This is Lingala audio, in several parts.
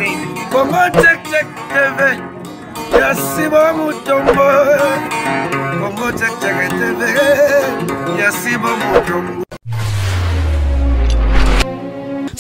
Congo Check Check TV ya Sibo Mutombo. Congo Check Check TV ya Sibo Mutombo.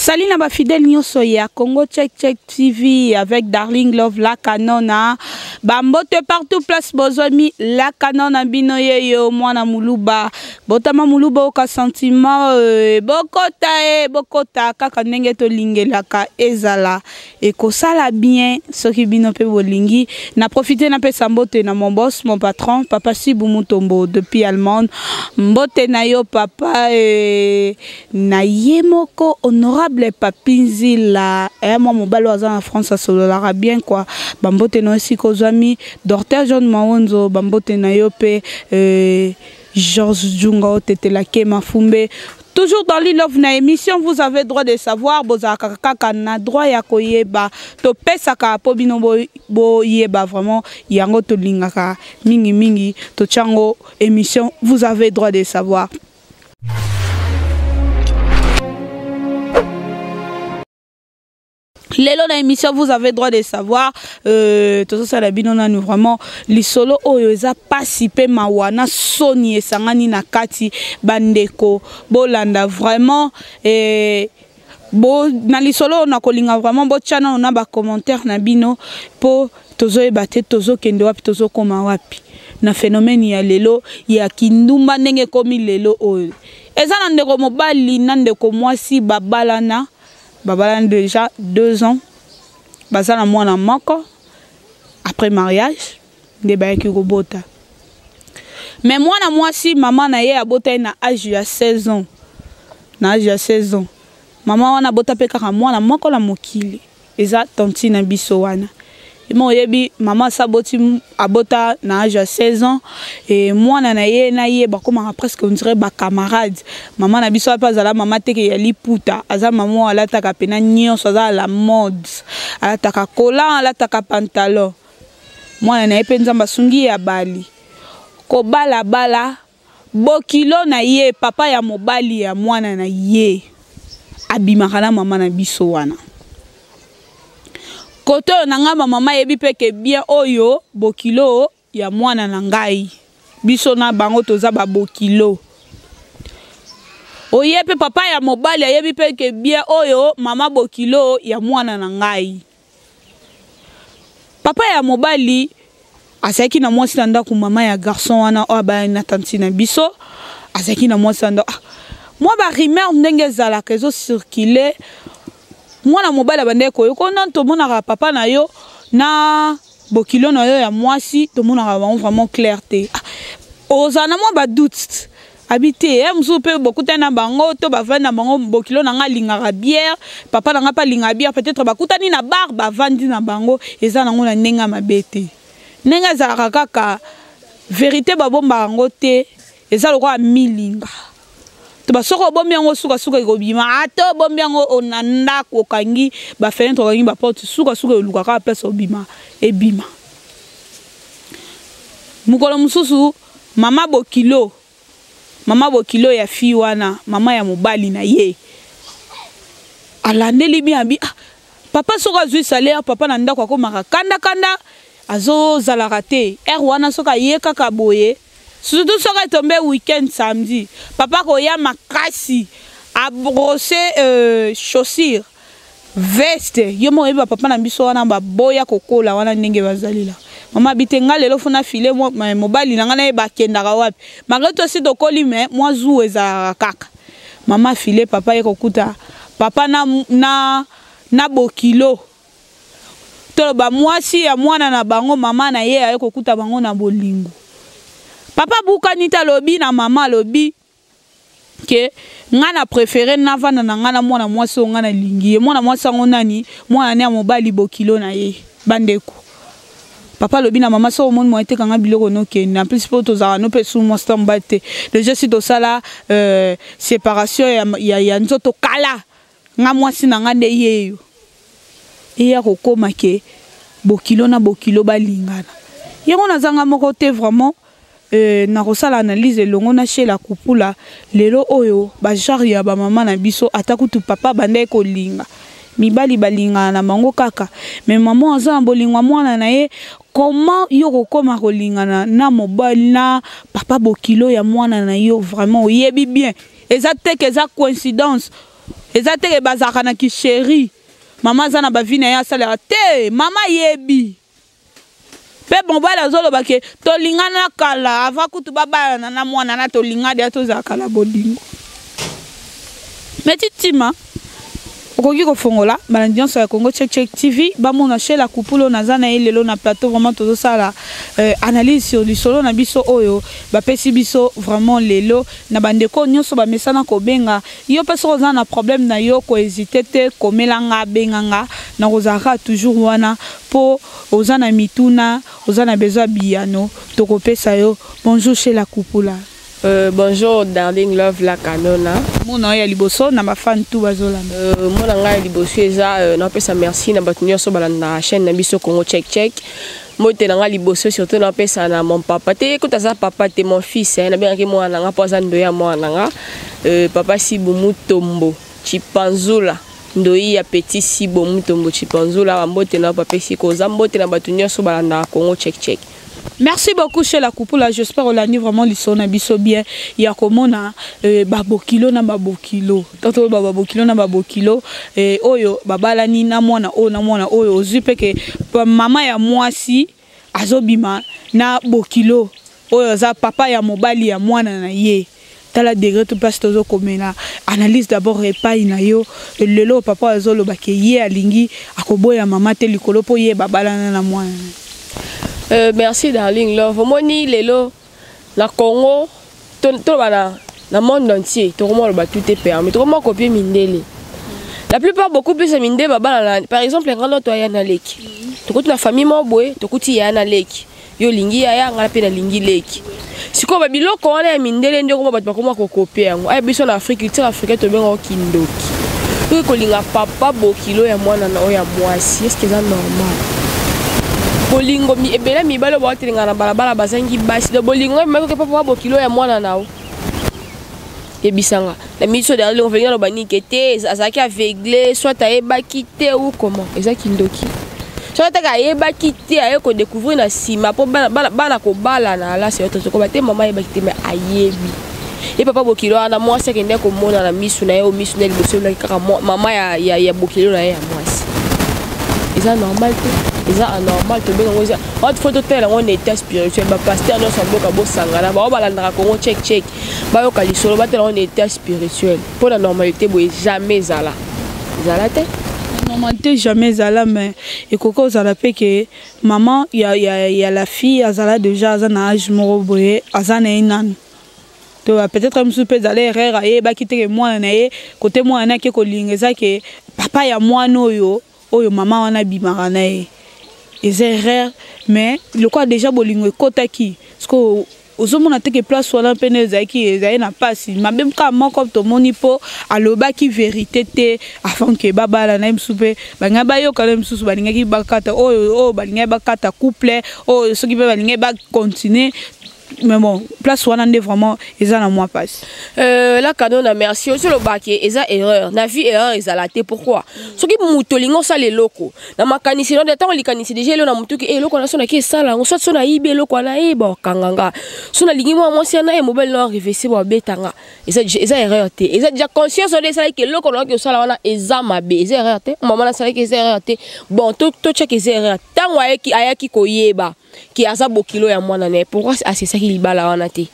Salut na ba fidèle nyonso ya Congo Check Check TV avec Darling Love la Canona. Ba mbote partout place bozwami la Canona bino yeyo mwana muluba. Botama muluba oka sentiment euh, bokota e bokota kaka ndenge tolingelaka ezala ekosala bien soki bino pe bolingi. Na profiter na pesa mbote na mon boss, mon patron, papa Sibu Mutombo depuis Allemande. Mbote na yo papa euh, na ye moko honorable Papi Nzila eh, mwa mobali oyo aza na France asololaka bien quoi. Bambote na yo esika ozwami. Docteur John Maonzo bambote na yo pe euh, Georges Djunga Otetela Kema Fumbe. Toujours dans l'Ilove na émission, vous avez droit de savoir, bozalaka kaka na droit ya koyeba. Topesaka po bino boyeba vraiment yango tolingaka mingi mingi tochango émission, vous avez droit de savoir. Lelo na émission vous avez droit de savoir euh, tozosala bino nanu vraiment lisolo oyo eza pasi pe mawa na soni esangani na kati bandeko bolanda vraiment eh, bo na lisolo oyo nakolinga vraiment botya nano na bacommentaire na bino mpo tozoyeba te tozokende wapi tozokoma wapi na phénomène ya lelo ya kindumba ndenge ekomi lelo oyo eza na ndeko mobali na ndeko mwasi babalana babalani déjà 2 ans baza na mwana moko après mariage nde bayaki kobota mais mwana mwasi mama na ye abota ye na age ya 16 ans na age ya 16 ans mama wana abota mpe kaka mwana moko na mokili eza tantine na biso wana mo oyebi mama asi aboti abota na age ya 16 ans e mwana na ye na ye bakomaka presque on dirait bacamarade mama na biso ape azala mama teke ya liputa aza mama oyo alataka mpena nyonso aza la mode alataka collant alataka pantalon mwana na ye mpe nzambe asungi ye abali kobalabala Bokilo na ye, papa ya mobali ya mwana na ye abimaka na mama na biso wana. Kote oyo na ngai ba mama ayebi pe ke bien oyo bokilo ya mwana na ngai. Biso na bango toza ba bokilo. Oye pe papa ya mobali ayebi pe ke bien oyo mama bokilo ya mwana na ngai. Papa ya mobali azalaki na mwasi na ndako, mama ya garçon wana oyo abalani na tantine na biso azalaki na mwasi na ndako. Ah, mwa ba rumeur ndenge ezalaka ezo circuler, mwana mobali abandaki koyoka nani tomonaka papa na yo na bokilo na yo ya mwasi tomonaka bango vraiment clair te. Ah, ozala na mwa ba doute abi te ye mosusu mpe bokutani na bango to bavandi na bango bokilo na ngai alingaka bière papa na ngai mpe alingaka bière peut-être bakutani na bar bavandi na bango eza nango na ndenge ya mabe te ndenge ezalaka kaka verité babombaka yango te eza lokola milinga to basoko obombi yango sukasuka ekobima ata obombi yango na ndako okangi bafenetre okangi baporte sukasuka elukaka kaka place obima ebima mokolo mosusu Mama bokilo, mama bokilo ya fille wana, mama ya mobali na ye alandeli bien abi ah, papa soki azwi salaire papa na ndako akomaka kanda kanda azozalaka te heure wana soki aye kaka boye surtout soki etombe week-end samedi papa akoya makasi abrose euh, chaussure veste yo moko oyebi ba papa na biso wana baboya kokola wana ndenge bazalela mama abi te nga lelo fona file mobali na nga naye bakendaka wapi malgré tosi tokoli me mwa zuwa ezalaka kaka mama file papa ye kokuta papa na, na, na bokilo toloba mwasi ya mwana na bango mama na ye aye kokuta bango na bolingo papa bukani te alobi na mama alobi ke nga na prefere navanda na nga na mwana mwasi oyo nga nalingi ye mwana mwasi yango nani mwana ne ya mobali bokilo na ye bandeko papa alobi na mama soki omoni moye teka nga biloko nokende en plus mpo tozalaka no mpe su mwasi to mobali te deja si tosala euh, séparation ya, ya, ya nzoto kala nga mwasi na nga nde yeyo eya kokoma ke bokilo na bokilo balingana yango nazanga moko te vraiment Euh, nakosala analyse elongo na Sheila Kupula lelo oyo ba genre ya ba mama na biso ata kutu papa bandaki kolinga Mibali balingana na bango kaka, mais mama aza na bolingo ya mwana na ye. Comment yo kokoma kolingana na mobali na papa bokilo ya mwana na yo? Vraiment oyebi bien, eza te ke eza coïncidence, eza te ke bazalaka na kichéri. Mama aza na bavi na ye, asalaka te, mama ayebi. Mpe mobali azoloba ke tolingana kala, avant kutu babalana na mwana na tolingana deya, tozalaka na bolingo. Mais titima okoki kofongola balandi nyonso ya Congo Check Check TV, bamona Shela Kupulo naza na ye lelo na plateau. Vraiment tozosala analyse sur lisolo na biso oyo bapesi biso vraiment lelo. Na bandeko nyonso bamesana kobenga yo mpe, soki oza na problème na yo, kohésite te, komela nga, benga nga, nakozalaka toujours wana mpo oza na mituna, oza na besoin ya biyano, tokopesa yo. Bonjour Shela Kupula. Bonjour Darling Love la Canona. Mona ya liboso na bafan tu bazolanda. Mona ngai ya liboso eza napesa merci na bato nyonso balanda chaîne na biso Congo Check Check. Mbote na ngai liboso surtout napesa na mon papa te, kuta aza papa te, mon fils, eh, nabengaki mwana na nga mpo aza ndoyi ya mwana na nga, papa Sibu Mutombo Chipanzula, ndoi ya petit Sibo Mutombo Chipanzula. Bambote na papa esika oza, mbote na bato nyonso balandaka Congo Check Check. Merci beaucoup chez la Kupula. J'espère olandi vraiment lisolo na biso bien. Ya komona babokilo na babokilo. Toto ba babokilo na babokilo oyo babalani na mwana oyo na mwana oyo, ozwi pe ke mama ya mwasi azobima na bokilo oyo aza papa ya mobali ya mwana na ye. Tala degré to place tozokomela analyse. D'abord epai na yo lelo, papa azoloba ke ye alingi akoboya mama te likolo mpo ye babalana na mwana na ye. Merci Darling Love. Omoni lelo na Congo, toloba na monde entier, tokoma loba tout est permis, tokoma copier mindele. La plupart, beaucoup plus ya mindele babala na, par exemple nga no toya na leki, tokoti na famille moko boye, tokuti ya na leki, yo olingi yaya, nga mpe nalingi leki. Sikoyo babiloko wana ya mindele nde okoma bato bakoma kocopier yango. Aya biso na Afrique, culture africaine, tobengaka kindoki. Soki kolinga papa bokilo ya mwana na oyo ya mwasi, est-ce eza normal? Bolingo ebele, mibali oyo baotelengana na balabala bazangi basi. Donc bolingo ememaki papa bokilo ya mwana na yo. Yebisanga na miso derrière, olingo aloba nini? Ke te, azalaki aveugle, soit ayebaki te ou comment? Eza kindoki. Soki ataka ayebaki te, aye kodécouvrir na nsima mpo bana kobalana alasi yo tokoba te. Mama ayebaki te, mais ayebi ye papa bokilo wana. Mwasi akende komona na misu na ye, o misu na ye liboso elaki kaka mama ya bokilo na ye ya mwasi. Eza normal te, eza anormal. Tobenga yango eza watu, faut totala yango na état spirituel. Bapasteur nyonso ya mboka bosangana, bao balandaka Congo Check Check, bayoka lisolo, batala yango na état spirituel. Mpo na normalité boye jamais ezala, ezala te. Normalité jamais ezala, mais ekoki ozala mpe ke maman ya la fille azala déjà, aza na age moko boye, aza na ye nanu to peut-être mosusu mpe ezala erreur, ayebaki te ke mwana na ye kote mwana na ake kolinga eza ke papa ya mwana oyo mama wana abimaka na ye. Eza erreur, mais lokola déjà bolingo ekɔtaki, parce que ozomona te ke place wana mpe nde ezalaki, ezali na mpasi mabe kaka moko tomoni mpo alobaki vérité te avant ke babala na ye. Mosusu mpe balingaki bayokana, mosusu balingaki bakata oyo balingaki bakata couple oyo, soki mpe balingaki bacontinue. Mais bon, place wana nde vraiment eza na mwa mpasi. La Kanona, merci. Osi olobaki eza erreur. Na vie erreur ezala te. Pourquoi? Soki moto olingi osala eloko na makanisi no, ntango likanisi déjà elo na motuki, eloko wana so naki esala yango, soit so nayibi eloko wana, eyeba okanga nga, so nalingi mwa mwasi wana ye mobali na arrive babetanga, eza erreur te. Eza déjà conscience wana esalaki eloko nayoki osala wana eza mabe, eza erreur te. Mama nasalaki, eza erreur te. Bon, totiaki eza erreur. Ntango ayaki koyeba ke aza bokilo ya mwana na ye, pourquoi asesaki libala wana te?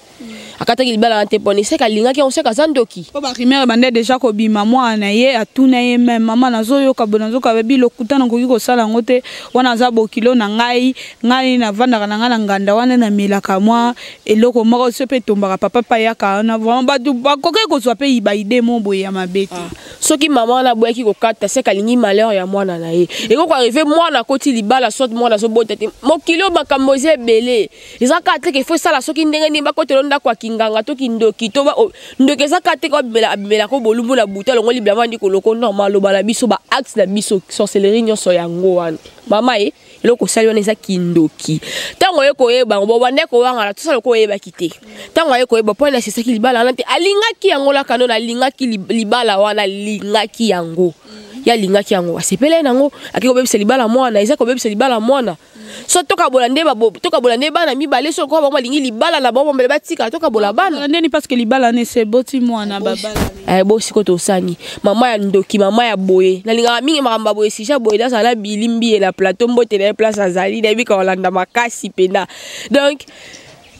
Akataki libala wana te mpona eseki alingaki yango, seki aza ndoki. Mpo barumeur bande déjà kobima, mwana na ye atuna ye me: "Mama, nazoyoka boye, nazoyoka babi lokuta, nakoki kosala yango te. Wana aza bokilo na ngai, ngai navandaka na ngai na nganda wana, namelaka mwa eloko moko so mpe etombaka papa mpe ayaka wana." Vraiment bato bakoki kozwa mpe baide mo boye ya mabe te. Ah. Soki mama wana aboyaki kokata, seke alingi malheur ya mwana na ye. Ekoki koarriver mwana akoti libala, soit mwana azobota te. Mokili oyo makambo eza ebele. Eza kaka te ke faut esala soki ndenge nini bakotela ndako ya kinganga to kindoki to ndoki. Eza kaka te abimelako bolumbu na butu, alongoli bilamba, ndi koloko. Normal, aloba na biso baacte na biso, sorcellerie nyonso yango wana. Mama ye, eloko osali wana eza kindoki. Ntango oye koyeba yango, bobande kowangana, tosala loko oyebaki te. Ntango aye koyeba, mpo asesaki libala wana te, alingaki yango. Laka no, alingaki libala wana, alingaki yango. Ye alingaki yango, asepelaki nango, akei kobebisa libala mwana. Eza kobebisa libala mwana. So tokabola nde, tokabola nde bana mibale. So lokola bango balingi libala na bango bombele, batika, tokabola bana. Ndeni? Parce que libala wana ese eboti mwana, babala. Eh, bosiko tosani mama ya ndoki, mama ya boye. Nalingaka mingi makambo ya boye, sija boye. Nazala bilimbi ye na plateau, mbote na ye place azali, nayebi ka kolanda makasi mpena. Donc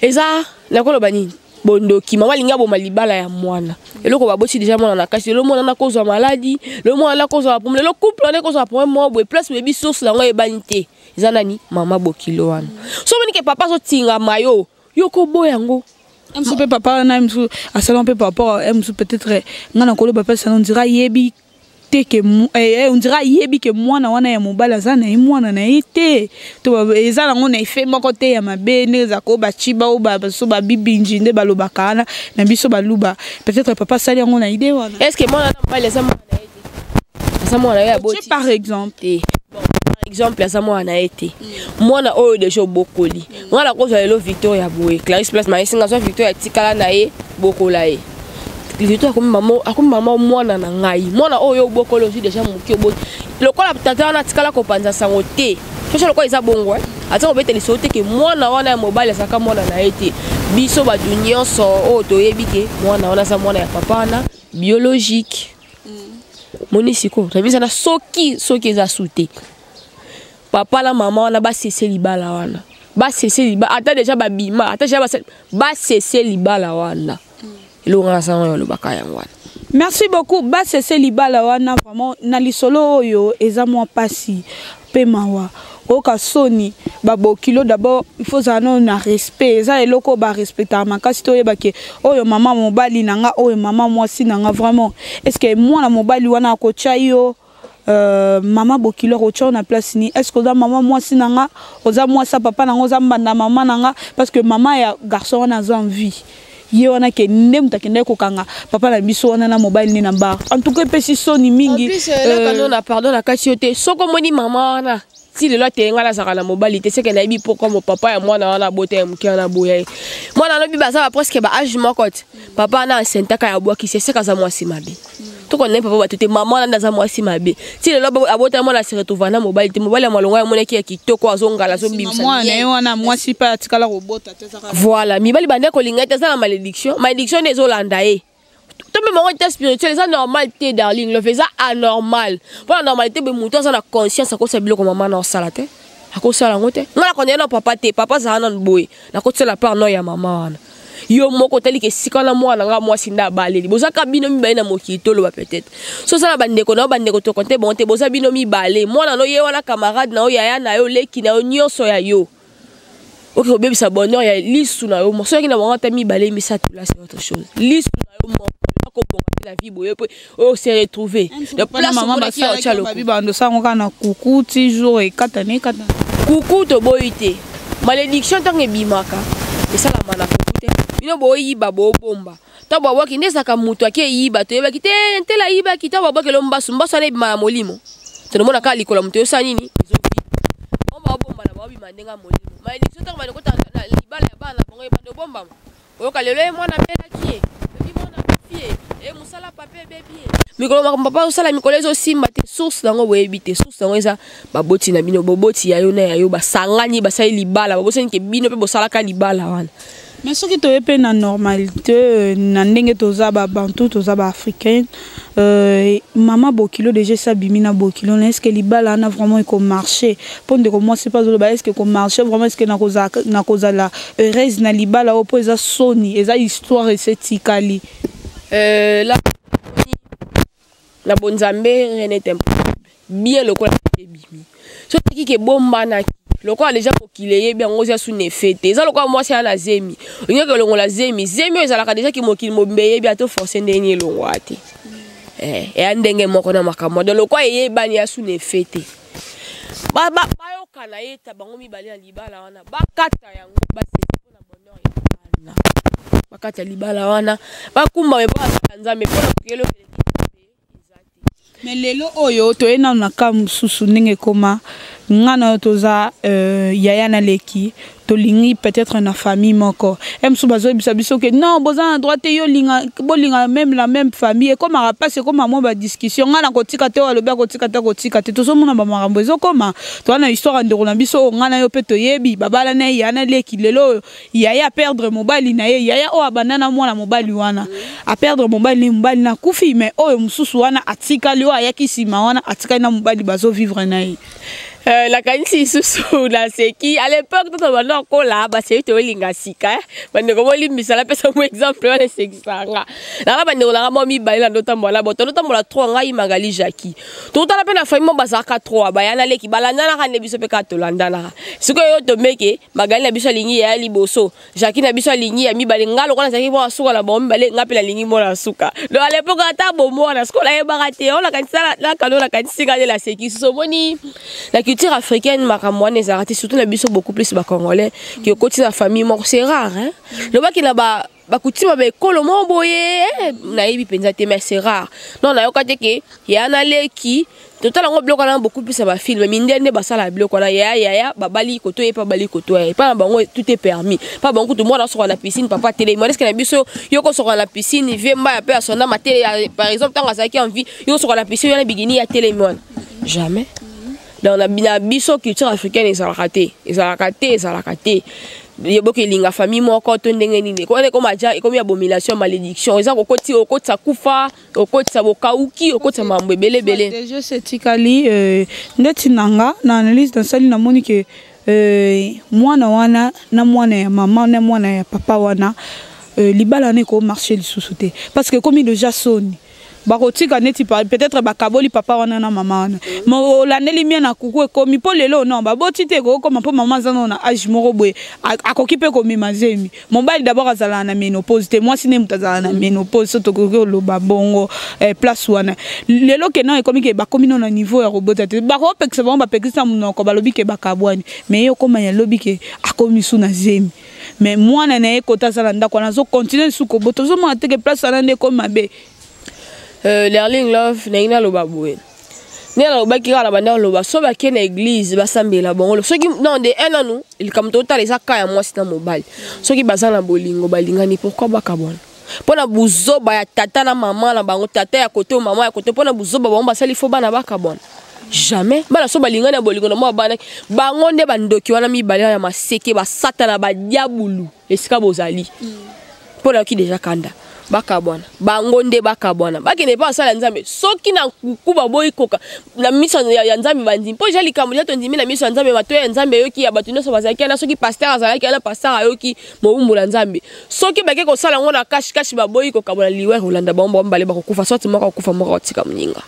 eza nakoloba nini? Bondoki. Mama alingi aboma libala ya mwana. Eloko baboti déjà mwana na kasi lelo mwana nakozwa maladie, lelo mwana nakozwa problème, lelo couple wana ekozwa problème moko boye. Place boyebi source yango eyebani te, eza nani? Mama bokilo wana. So omoni ke papa azotingama yo, yo koboya yango. Mosusu mpe papa wana mosusu asala mpe par rapport à mosusu, peut-être nga na koloba mpasi, on dirait ayebi te ke on dirait ayebi ke mwana wana ya mobali aza na ye mwana na ye te. To eza nango na effet moko te ya mabe, ndenge ezalaka oyo baciba, oyo baso babibinji nde balobaka wana na biso baluba. Peut-être papa asali yango na idée wana. Est ce que mwana na mobali aza mwana na ye te? Aza mwana na ye aboti. Par exemple. Te. Bon, par exemple aza mwana na ye te, mwana oyo déjà obokoli. Nga nakozwa lelo Victoria boye, Clarisse place mayesinga, azwa Victoria, tikala na ye, bokola ye. Victoria akomi mama, akomi mama mwana na ngai. Mwana oyo obokoli, ozwi déjà moke, oboti lokola tata wana atikala kopanza sango te. Soso lokola eza bongo, aza kobeta lisolo te ke mwana wana ya mobali azalaka mwana na ye te. Biso bato nyonso oyo toyebi ke mwana wana aza mwana ya papa wana biologique. Moni sikoyo nabisana, soki eza su te, papa na mama wana basese libala wana, basese libala. Ata déjà babima, ata déjà basese libala wana. Eloko nga nasanga oyo alobaka yango wana. Merci beaucoup. Basese libala wana. Vraiment, na lisolo oyo eza mwa mpasi mpe mawa, oyoka soni. Babokilo d'abord, il faut ozala nano na respect. Eza eloko oyo barespectaka makasi te. Oyebake oyo mama mobali na nga, oyo mama mwasi na nga. Vraiment, est ce que mwana mobali wana akotya yo, mama bokilo akotya yo na place ni? Est ce que oza mama mwasi na nga, oza mwasi ya papa na nga, oza mbanda mama na nga? Parce que mama ya garçon wana aza en vie, ye wana ke nde moto akendaki kokanga papa na biso wana na mobali nde na bar. En tout cas epesi soni mingi. Elaka na pardon na kati yo te. Soki omoni mama wana ti lelo ateye, ngai nazalaka na mobali te, seke nayebi pourquoi mo papa ya mwana wana abota ya moke wana aboya ye. Mwana wana obi baza ba presque ba âge moko te. Papa wana enceinter ya abwakisi, eseke aza mwasi mabe. Tokona papa bato te, mama wana nde aza mwasi mabe. Ti lelo abota mwana, ase retrouver na mobali te. Mobali ya malongo amonaki ya kitoko, azongala, azobimisa. Mwana ye wana mwasi mpe atikala kobota te. Voilà, mibali bande kolinga ete aza na malédiction. Malédiction nde ezolanda ye. Tomema ngo te spirituel, eza normal te. Darling Love, eza anormal. Mpona normalité boye, moto aza na conscience akosala biloko mama na osala te, akosala yango te. Ngai nakondela na papa te. Papa azala nanu boye, nakotisala part no ya mama wana. Yo moko otaliki esika wana, mwana nga mwasi nde abaleli. Bozaka bino mibale na mokili. Toloba peut-être so oza na bandeko na yo, bandeko tokonte bongo te. Boza bino mibale, mwana no ye wana, camarade na yo, yaya na yo, leki na yo, nyonso ya yo. Oke kobebisa bonheur ya lisu na yo. Soki na bango ata mibale, misato, là c'est autre chose. Lisu na yo moko akobonga te na vie boye mpe oyo se retrouver de place omonaki ya otya loko. Bando sango kaka na kuku ti jour ekatana ekatana. Kuku toboyi te. Malédiction ntango ebimaka, esalama na kuku te. Bino boyiba, bobomba. Ntango babwaki nde ezalaka moto ake eyiba, toyebaki te ntela ayibaki. Ntango babwakelo mbasu, mbasu wana ebima na molimo. Tonomona kaka likolo ya moto eyosala nini, ezovi bango babomba na babima ndenge ya molimo. Malédiction ntango bande kota na libala ya bana na bango, ebande obombama. Oyoka lelo ye mwana abelaki, ye ebi mwana akufi, ye e mosala papa ebebi ye mikolo, makambo papa osala mikolo ezosimba te. Source nango boyebi te. Source nango eza baboti na bino. Boboti ya yo na ya yo basangani, basali libala, babosani ke bino mpe bosalaka libala wana. Mais soki toye mpe na normalité, na ndenge toza babantu, toza baafricaine, mama bokilo déjà esi abimi na bokilo na, est ce que libala wana vraiment ekomarche? Mpo ndeko mwasi mpe azoloba: est ce que ekomarche vraiment? Est ce que nakozala heureuse na libala oyo? Mpo eza soni, eza histoire esi etikali. La na bonzambe, rien n'est impossible. Bien lokola ebimi, so soki ke ebombanaki, lokola déjà mokili eyebi yango, eza su nefe te. Eza lokola mwasi aya na zemi, olingaki elongola zemi. Zemi oyo ezalaka déjà ke mokili mobimba eyebi, ata force ndenge nini, elongwa te. Eya ndenge moko na makambo. Donc lokola eyebani, ya su nefe te. Bayokana ye ta bango mibale na libala wana, bakata yango, basese mpona bonheur ya bana. Bakata libala wana, bakumba me mpo ya Nzambe, mpona mokili eloko eleki Nzambe eza te. Mais lelo oyo toye nano na ka mosusu, ndenge ekoma, nga na yo toza yaya na leki. Tolingi peut-être na famille moko e mosusu bazoyebisa biso ke non, boza na droit te, yo linga, bolinga même la même famille. Ekomaka mpasi, ekoma mwa badiscussion. Ngai na kotika te, oyo alobi akotika te, akotika te. Tozomona bamakambo ezokoma. Toza na histoire ya ndeko na biso oyo ngai na yo mpe toyebi, babala na ye ya na leki. Lelo oyo yaya aperdre mobali na ye, yaya oyo abanda na mwana mobali wana aperdre mobali na ye, mobali na akufi, mais oyo mosusu wana atikali, oyo ayaki nsima wana atikali na mobali, bazovivre na ye. Nakanisi lisusu, naseki. À l'époque toto banda kola baseri, toyolinga sika. Bandeko bolimbisa, napesa mo exemple wana esekisanga nanga. Bandeko nanga mwa mibale na ndotambola bo, tondotambola trois, ngai, Magali, Jacki. Tokotala mpe na famille mo bazalaka trois, baya na leki, balandanaka nde biso mpe kaka tolandanaka. Sikoyo oyo tomeke, Magali na biso alingi yaya liboso, Jacki na biso alingi ya mibale. Nga lokola nazalaki mwana suka na bango mibale, nga mpe nalingi mwana suka. Donc à l'époque ata bomwana sikoyo nayebaka te. Oyo nakanisa nakano, nakanisi nga nde naseki. Susu omoni na culture africaine makambo wana ezalaka te, surtout na biso beaucoup plus bacongolais, ke okoti na famille moko, c'est rare, hein? Lobaki na ba bakutima baekolo moko boye, nayebi mpenza te, mais c'est rare. Non, nayoka te ke ya naleki. Totala yango, biloko wana beaucoup plus ya bafilm mindele nde basala biloko wana. Yaya, yaya babali koto ye mpe babali koto ye epa na bango, tout est permis pa bango. Kutu mwana asokola na piscine, papa telemi wana. Eske na biso yo kosokola na piscine, vie mbaya mpe asonda matele par exemple, ntango azalaki en vie, yo kosokola na piscine wana bikini ya telemi wana? Jamais. Donc na biso culture africaine ezalaka te, ezalaka te, ezalaka te. Boki elinga famille moko to ndenge nini wana ekoma ja, ekomi abomination, malédiction. Eza kokoti, okotisa kufa, okotisa bokauki, okotisa makambo ebele ebele. Déjà etikali ndeti na nga na analyse nasali, namoni ke mwana wana na mwana ya mama na mwana ya papa wana, libala wana ekomarche lisusu te, parce que ekomi déjà soni. Bakotika neti peut-être bakaboli papa wana na mama wana, ma olandeli mie na kuku ekomi mpo lelo non baboti te, ekokoma mpo mama aza nano na age moko boye, akoki mpe komema zemi. Mobali d'abord azalaka na ménopause te, mwasi nde moto azalaka na ménopause. So tokoki koloba bongo, place wana lelo ke non, ekomi ke bakomi no na niveau ya kobota te, bakopekisa bango, bapekisa monoko, balobi ke bakabwani. Mais ye okoma ya lobi ke akomi su na zemi, mais mwana na ye kota aza na ndako wana, azocontinue su kobota. Ozomona te ke place wana nde ekomi mabe? Darling Love, ndenge naloba boye, nde nalobaki kaka na banda koloba, so bakei na église basambela bango. Soki non, de un nanu likambo totala eza ka ya mwasi na mobali. Soki baza na bolingo, balingani, pourquoi bakabwana? Mpo na buzoba ya tata na mama na bango, tata ya kote, mama ya kote, mpo na buzoba bango basali, fo bana bakabwana? Jamais. Bana so balingani ya bolingo na mwa bana bango nde bandoki wana mibale ya maseke, basatana, badiabulu esika bozali. Mpo nayoki deja kanda. Bakabwana bango nde bakabwana, bakende mpe basala Nzambe. Soki na nkuku baboyi koka na miso ya Nzambe, bandimi mpo eza likambo eza tondimi na miso ya Nzambe, bato ya Nzambe eyoki ya bato nyonso bazalaki wana. Soki pasteur azalaki wana, pasteur ayoki mowumbu na Nzambe. Soki bake kosala yango na cache-cache, baboyi kokabwana, liwa kolanda bango, bango mibale bakokufa, soit moko akokufa, moko akotika moninga.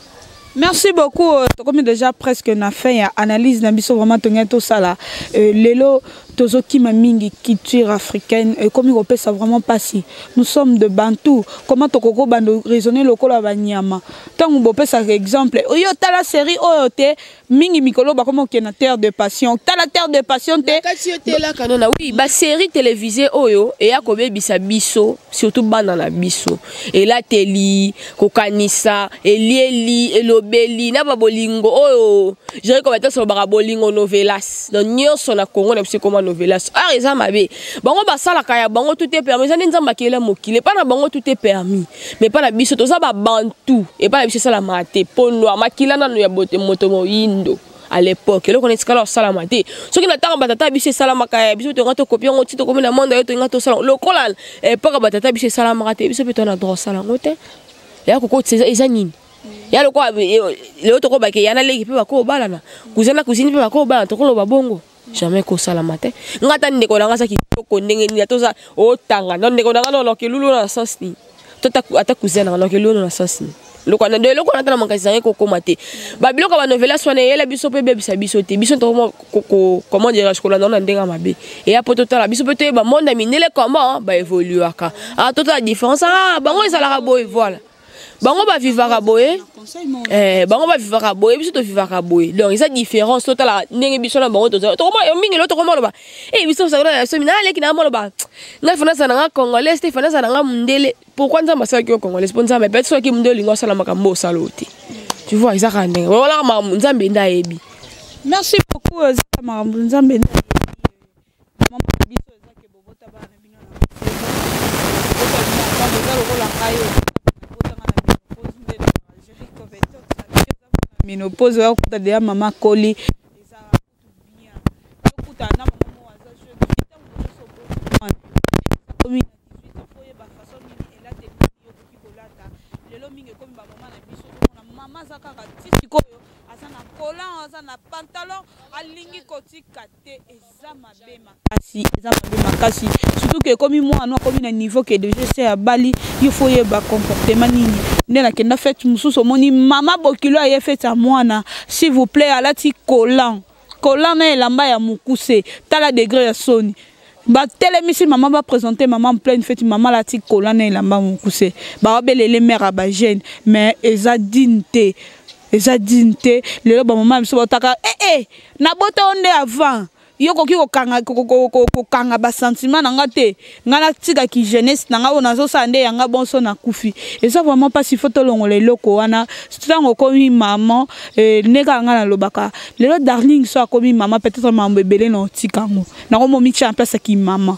Merci beaucoup. Tokomi déjà presque na fin ya analyse na biso. Vraiment tongai tosala lelo tozokima mingi culture africaine ekomi kopesa vraiment mpasi. Nous sommes de Bantu, comment tokoko bando raisonner lokola banyama? Ntango bopesaka exemple oyo, tala série oyo te mingi mikolo bakoma okende na Terre de Passion, tala Terre de Passion te. Kati yo telaka nona, oui, basérie télévisée oyo eya kobebisa biso, surtout bana na biso, elateli, kokanisa, elieli, elobeli na babolingo oyo jeri kobata solobaka bolingo novelas. Donc nyonso na Congo na biso ekoma novelas. Or eza mabe. Bango basalaka ya bango, tout est permis. Eza nde Nzambe akela mokili, epa na bango tout est permis, mais epa na biso toza babantu, epa na biso esalamaka te. Pondo makila nano ya bote moto moyindo à l'époque, eloko neti kala osalama te. Soki na ntango batata biso esalamaka, ya biso tonga tokopi yango ti tokomi na monde oyo, tonga tosala lokola époque batata biso esalamaka te. Biso mpe toza na droit osala yango te. Ya kokotisa eza nini? Ya lokola lelo tokobake ya na leki mpe bakobalana, cousin na cousine mpe bakobalana, tokoloba bongo jamais kosalama te. Nga ata ndeko na nga aza kitoko ndenge nini, ata oza otanga no ndeko na nga nonoke lulu na sens nini, to ata cousin na nga noke lulu na sens nini, eloko na eloko wana ata na makanisi na ngai kokóma te. Babiloko ya banovelas wana eyela biso mpe ebebisa biso te. Biso tokoma, comment dirais-je, kolanda na ndenge ya mabe. Eya mpo totala biso mpe toyeba monde ya mindele comment baévoluaka. Ah, totala différence. Ah, bango ezalaka boye, voilà, bango bavivaka boye, bango bavivaka boye, biso tovivaka boye. Donc eza différence. Totala ndenge biso na bango tozala. Tokoma mingi lelo, tokoma loba e biso tosala na biso na leki na moloba ngai fana azala nanga congolaise te, fana azala nanga mundele. Pourquoi Nzambe asalaki yo congolaise? Mpo Nzambe peut-être soki mundele olingi osala makambo osala o te. Tu vois, eza kaka ndenge walaka makambo Nzambe nde ayebi. Merci beaucoup. Eza makambo Nzambe nde ayebi. Oza lokola ngai oyo botanga na ménopause nde na Jericho ménopause oya kuta deja mama akoli eza kutu bien okutana na mama moko aza jeune fille ntango nyonso oboti mwana okomi na 18 ans faut oyeba façon nini elateli nini yo okoki kolata. Lelo mingi ekomi ba mama na biso ozomona mama aza kaka ti sikoyo aza na collant, aza na pantalon, alingi kotika te. Eza mabe makasi, eza mabe makasi, surtout que ekomi mwana akomi na niveau que dejà esi abali, yo faut oyeba comportement nini. Nde nakenda fete mosusu, omoni mama bokilo aye fete ya mwana, s'il vous plaît, alati collant, collant na elamba ya mokuse, tala degré ya soni. Batelemisi mama, baprésente mama en pleine fête, mama alati collant na elamba mokuse, baobelele mare ya bajeune, mais eza digne te, eza digne te. Lelo bamama ya biso baotaka eh, eh, nabota yo nde avant yo koki kokanga kokanga basentiment na nga te, nga natikaki jeunesse na nga oyo nazosala nde yanga bonso nakufi. Eza vraiment mpasi, faut tolongola eloko wana. Ntango okomi mama eh, nde kaka nga nalobaka lelo Darling so akomi mama, peut-être mambo ebele na otika yango nakomomitia na place ya kimama.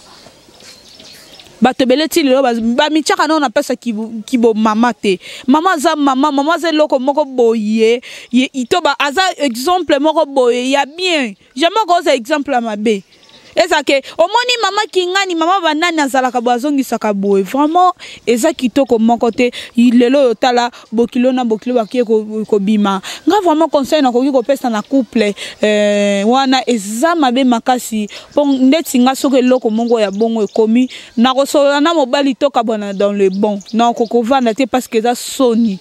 Bato ebele ti lelo bamitiaka nao na place ya kibomama te. Mama aza mama, mama aza eloko moko boye to aza exemple moko boye ya bien, jamais okoza exemple ya mabe. Ezake omoni mama kingani, mama banani azalaka boye, azongisaka boye, vraiment eza kitoko moko te. Lelo oyo tala bokilo na bokilo bakie kobima. Nga vraiment conseil nakoki kopesa na couple wana, eza mabe makasi mpo ndeti nga soki eloko moko ya bongo ekomi, nakosolola na mobali, tokabwana dans le bon, nakokovanda te parce que eza soni,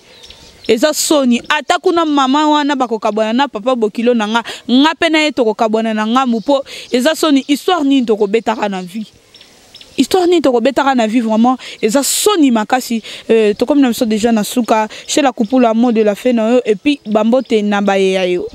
eza soni. Ata kuna mama wana bakokabwana na papa bokilo na nga, nga mpe na ye tokokabwana na ngambu mpo eza soni. Histoire nini tokobetaka na vie? Histoire nini tokobetaka na vie? Vraiment eza soni makasi. Tokomi na biso déjà na suka. Chez la Kupula, mot de la fin na yo et puis bambote na bayeya yo.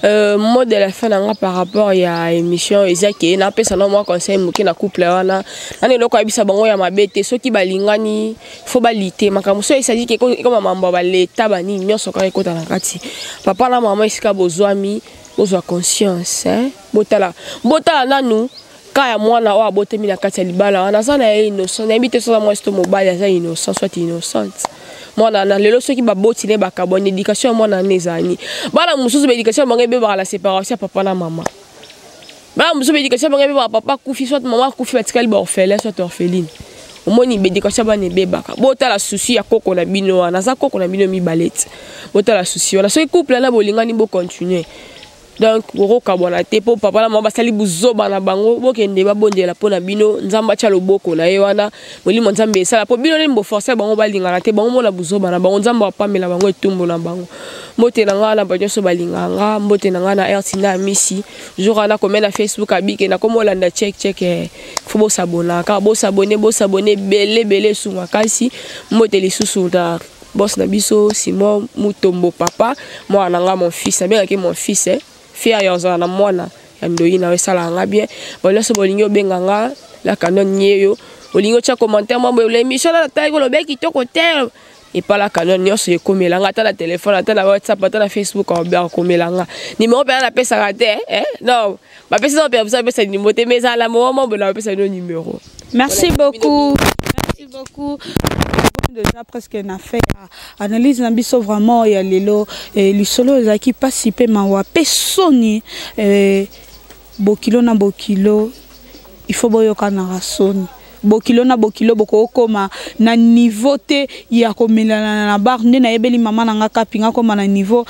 Mot de la fin nanga par rapport ya émission eza ke napesa na mwa conseil moke na couple wana. Nani eloko ayebisa bango ya mabe te, soki balingani faut balite makambo. So esali ke ekoma mambo ya baleta banini nyonso kaka ekota na kati. Papa na mama, esika bozwami, bozwa conscience, hein? Botala, botala nanu ka ya mwana oyo abotami na kati ya libala wana, aza na ye innocent, nayebi te soza mwasi to mobali, aza innocent soit innocente. Mwana na lelo soki baboti ne bakabwani, éducation ya mwana wana ezali. Bana mosusu baéducation ya bango ebebaka la séparation ya papa na mama. Bana mosusu baéducation ya bango ebebaka papa akufi soit mama akufi, batikali baorphelin soit orpheline. Omoni baéducation ya bana ebebaka. Botala susi ya koko na bino wana, aza koko na bino mibale ti. Botala susi wana, soki couple wana bolingani, bocontinue. Donc bokokabwana te mpo papa na mama basali buzoba na bango, bokende babondela mpo na bino, Nzambe atya loboko na ye wana, molimo Nzambe esala mpo bino nini boforce bango balingana te. Bango mona buzoba na bango, Nzambe apamela bango etumbu na bango. Mbote na ngai na bato nyonso balingaka nga, mbote na ngai na Ertina Amisi. Jour wana komia na Facebook abike nakoma olanda check check, faut bosabona kaka, bosabone, bosabone ebele ebele, esunga kasi. Mbote lisusu na boss na biso Simon Mutombo, papa mwana na nga, mon fils, nabengaki mon fils, eh. Fier ya ozala na mwana ya ndoi na yo, esalaka nga bien. Bo nyonso bolingi obenga nga la Canon yeyo, olingi otya commentaire mwa boye, émission na natali koloba kitoko te, epala Canon nyonso ekomela nga, ata na telefone, ata na WhatsApp, ata na Facebook, akomela nga. Numéro mpenza napesaka te, eh? Non, bapesi na permission apesa numéro te, mais ezala na moment mwa boye na bapesa bino numéro. Merci beaucoup, merci beaucoup. Déjà presque na fait analyse na biso vraiment ya lelo, lisolo ezalaki mpasi mpe mawa mpe soni. Bokilo na bokilo, il faut boyokanaka soni. Bokilo na bokilo bokokoma na niveau te ya komelana na bar. Nde nayebeli mama na nga kapinga akoma na niveau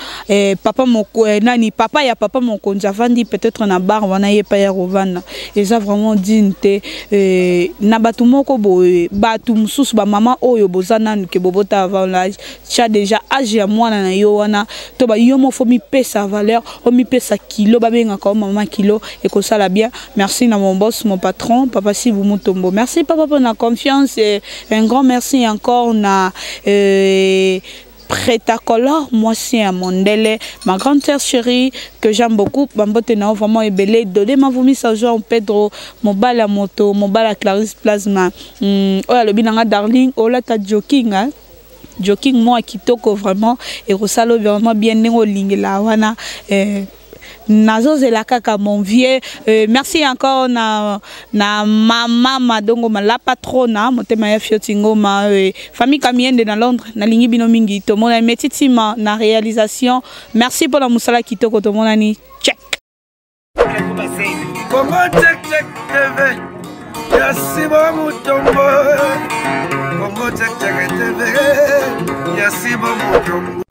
papa moko, nani, papa ya papa mokonzi avandi peut-être na bar wana, ye pa ya kovanda, eza vraiment digne te. Na bato moko boye, bato mosusu, bamama oyo boza nanu ke bobota avant l'âge, tia déjà âge ya mwana na yo wana to ba yo moko mipesa valeur, omipesa kilo, babengaka o mama kilo, ekosala bien. Merci na mon boss, mon patron, papa Sibu Mutombo, merci papa pour la confiance. Et un grand merci encore na Pretacolor, mwasi ya mondele, ma grande sœur chérie que j'aime beaucoup, bambote na vraiment ebele. Dode Mavumisa, Jean Pedro mobala moto, mobala Clarisse Plasma, oyo alobi nanga Darling olata joking, hein? Joking mwa kitoko vraiment, ekosala vraiment bien ndenge olingela wana. Nazozela kaka mon vieux. Merci encore na na mama Madongo la patrona motema ya Fioti Ngoma, famille Kamiende na Londres, nalingi bino mingi. Tomona metitima na réalisation. Merci pour la musala kitoko, tomonani. Check. Congo Check Check TV, ya Simon Mutombo. Congo Check Check TV, ya Simon Mutombo.